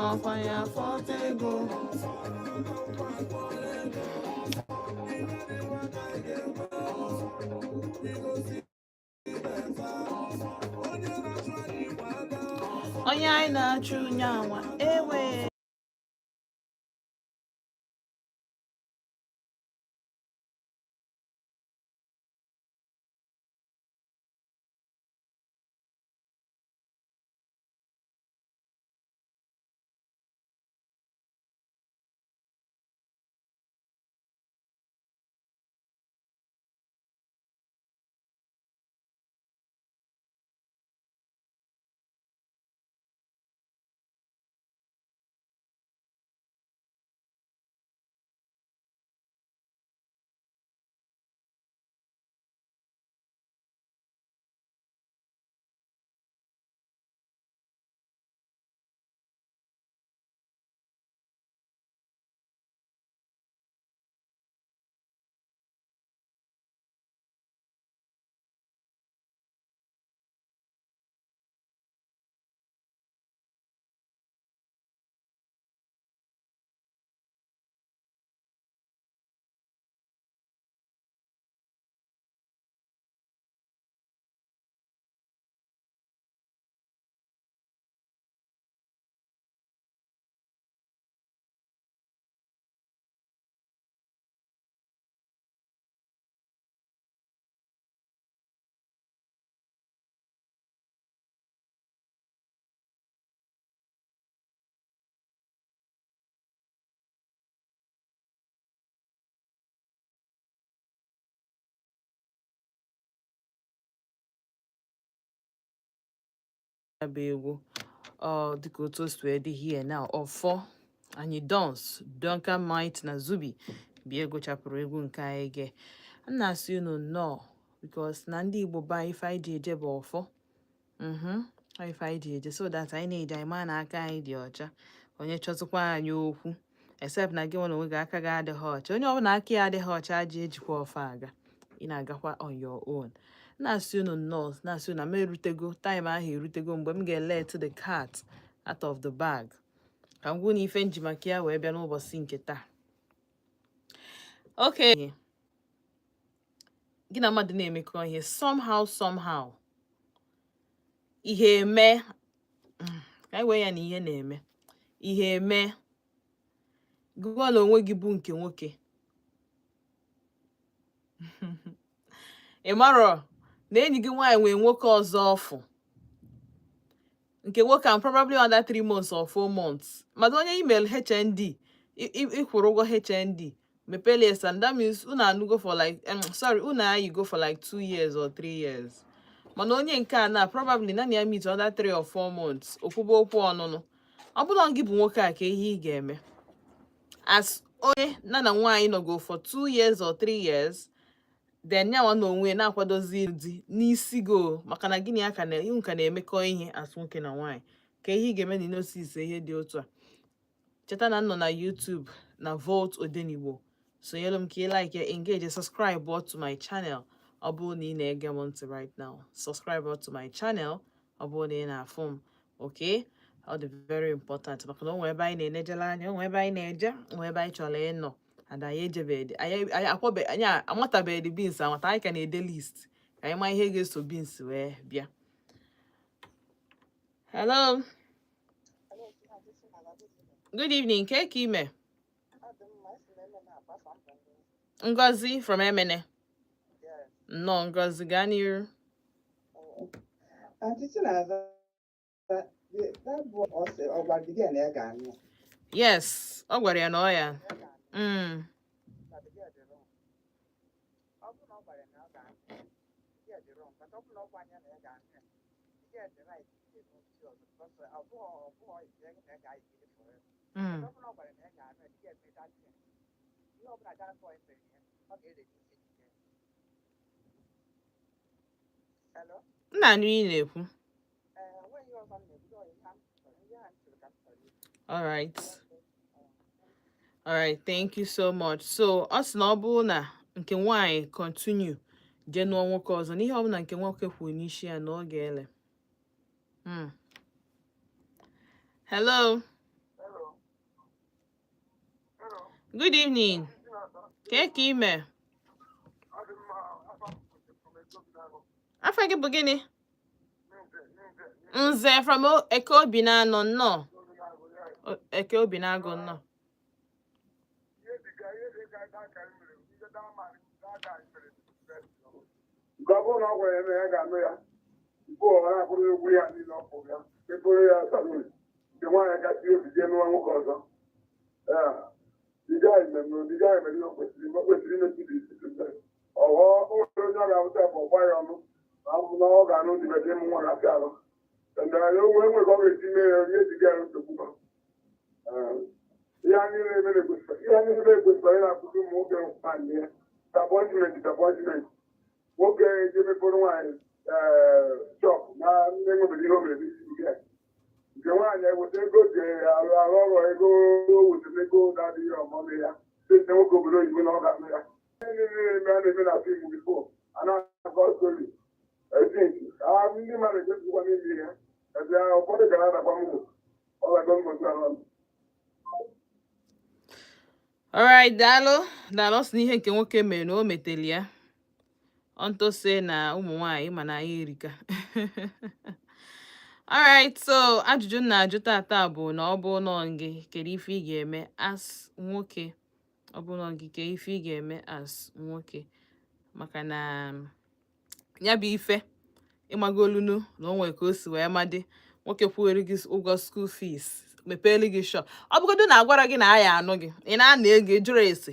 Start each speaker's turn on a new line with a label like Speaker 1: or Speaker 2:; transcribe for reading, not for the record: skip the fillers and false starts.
Speaker 1: N'ọkwa ya fọta ego. Onye anyị na-achụ nyanwa ewe. Ya bụ egwu ọ dịka otu o si wee dị here now. Ọfọ anyị, Dons Duncan Might na Zubi bịa gụchapụrụ egwu nke anyị ge. M na-asị unu nnọọ, because na ndị Igbo be anyị, ife anyị ji eje bụ ọfọ. Ọ ife anyị ji eje, so that anyị na-eje, anyị maa na aka anyị dị ọcha. Onye chọtụkwa anyị okwu, except na gị nwe na onwe gị aka gị adịghị ọcha. Onye ọbụla aka ya adịghị ọcha ji ejikwa ọfọ aga. Ị na-agakwa on your own. Na-asị unu nnọọ, na-asị unu na m erutego. Time ahụ erutego mgbe m ga-let the cat out of the bag, ka m gwụ na ife nji maka ya wee bịa n'ụbọchị nke taa. Okay, gị na mmadụ na-emekọ ihe, somehow somehow ihe eme, ka anyị wee ya na ihe na-eme, ihe eme, gụọ na onwe gị bụ nke nwoke, ị marọ na enyi gị nwaanyị nwee nwoke ọzọ ọfụ nke nwoke ahụ, probably under 3 months or 4 months. Mana onye email HND, ịkwụrụ ụgwọ HND mepele, and that means unu anụgo for like, sorry, unu ayigo for like 2 years or 3 years. Mana onye nke a na probably naanị ya meet under 3 or 4 months, okwuba okwu ọnụnụ. Ọ bụla gị bụ nwoke a, ka ihe ị ga-eme as onye na na nwaanyị nọgo for 2 years or 3 years, then nyanwa na onwe na-akwadozi ịlụ di n'isi go, maka na gịnị ya ka na unu ka na-emekọ ihe as nwoke na nwaanyị? Ka ihe ị ga-eme na notice ihe dị otu a. Cheta na m nọ na YouTube na Volt Odenigbo. Sonyere m ka ị like, engage, subscribe to my channel. Ọ bụrụ na ị na-ege m ntị right now, subscribe to my channel. Ọ bụrụ na ị na-afụ m, okay, ọ dị very important, maka na o nwee ebe anyị na-enejere anya, o nwee ebe anyị na-eje, o nwee ebe anyị chọrọ ịnọ, and anyị ejebedi, anyị akwabe, anyị amatabeghị beans amata. Anyị ka na-ede list ka anyị ma ihe ga-eso beans wee bịa. Hello, good evening. Ke ka ime? Ngozi from Emene. Nnọọ Ngozi, gaa n'iru.
Speaker 2: Aunty Chinaza, that boy, ọ sị ọ gwara the girl na ya ga-anụ ya.
Speaker 1: Yes, ọ gwara ya na ọ ya.
Speaker 2: Na the girl dị wrong. Ọ bụrụ na ọ gwara ya na ọ ga-anụ ya, the girl dị wrong. But ọ bụrụ na ọ gwa ya na ya ga-anụ ya, the girl dị right ije n'otu ọzọ, because ọ bụghị ije na ya ga-ayigide forever. But ọ bụrụ na ọ gwara ya na ya ga-anụ ya, the girl mee that thing. Ihe ọ bụla that boy mere ya, ọ ga-ere n'isi the girl. Hello?
Speaker 1: M na-anụ ihe ị na-ekwu.
Speaker 2: Ee, onweghị ihe ọzọ m na-ekwu, ọ ihe m chọrọ, ihe a m chọrọ ka m chọrọ ikwu.
Speaker 1: All right, thank you so much. So ọ sị na ọ bụrụ na nke nwaanyị continue jee nụọ nwoke ọzọ, n'ihe ọbụla nke nwoke kwuru n'isi ya, na ọ ga-ele. Hello. Good evening. Kee ka ime? Afa gị bụ gịnị? Nze from Eke Obi na-anọ nnọọ. Eke Obi na-agụ nnọọ.
Speaker 3: Nke ọ bụrụ na ọ gwara ya na ya ga-anụ ya tupu ọ na-akwụrụ ụgwọ ya niile ọ kwụrụ ya mepere ya salon nke nwaanyị kasị obi jee nụwa nwoke ọzọ. Digaghị mere ihe o kwesịrị ime. O kwesịrị imechi dị isi ọghọ nwere onye ọ ga-awụta bụ ọgba ya ọnụ na ọ bụ na ọ ga-anụ dị bekee ịmụ nwa na-apịa arụ ndị agha onwe enwe ka ọ ga-esi mee ya onye ejiga ya nsogbu. Ihe anyị na-eme na-ekwesịrị, ihe anyị na-ekwesịrị na-akụzi ụmụ nwoke nwaanyị ya disappointment, disappointment. Nwoke eji mepụrụ nwaanyị shop na ndị enwebeghị ihe o mere n'isi nke nwaanyị eweta ego ji arụ ọrụ, ego o wetara, ego na-adịghị ọmọnụ ya site nwoke obodo oyibo na ọ ga-anụ ya. Ihe niile na-eme a na-eme na film before a na-akọ story etink ndị mmadụ echefusikwa n'ime ihe ebe ụfọdụ gara adakwa mbụ ọ ga-agọ ngozi ahụ.
Speaker 1: Alright, daalụ, daalụ. Ọ sị na ihe nke nwoke mere na o meteli ya ọntose na ụmụ nwaanyị mana anyị erika. Alright, so ajụjụ m na-ajụ tata bụ na ọ bụ nọ gị, kedu ife ị ga-eme as nwoke? Ọ bụ nọ gị, kedu ife ị ga-eme as nwoke? Maka na ya bụ ife ịmagolunu na o nwere ka o si wee madị nwoke kwụnyere gị ụgwọ school fees, mepeelu gị shop, ọ bụgodu na agwara gị na aya anụ gị, ị na-ana ego, ị jụrụ ese.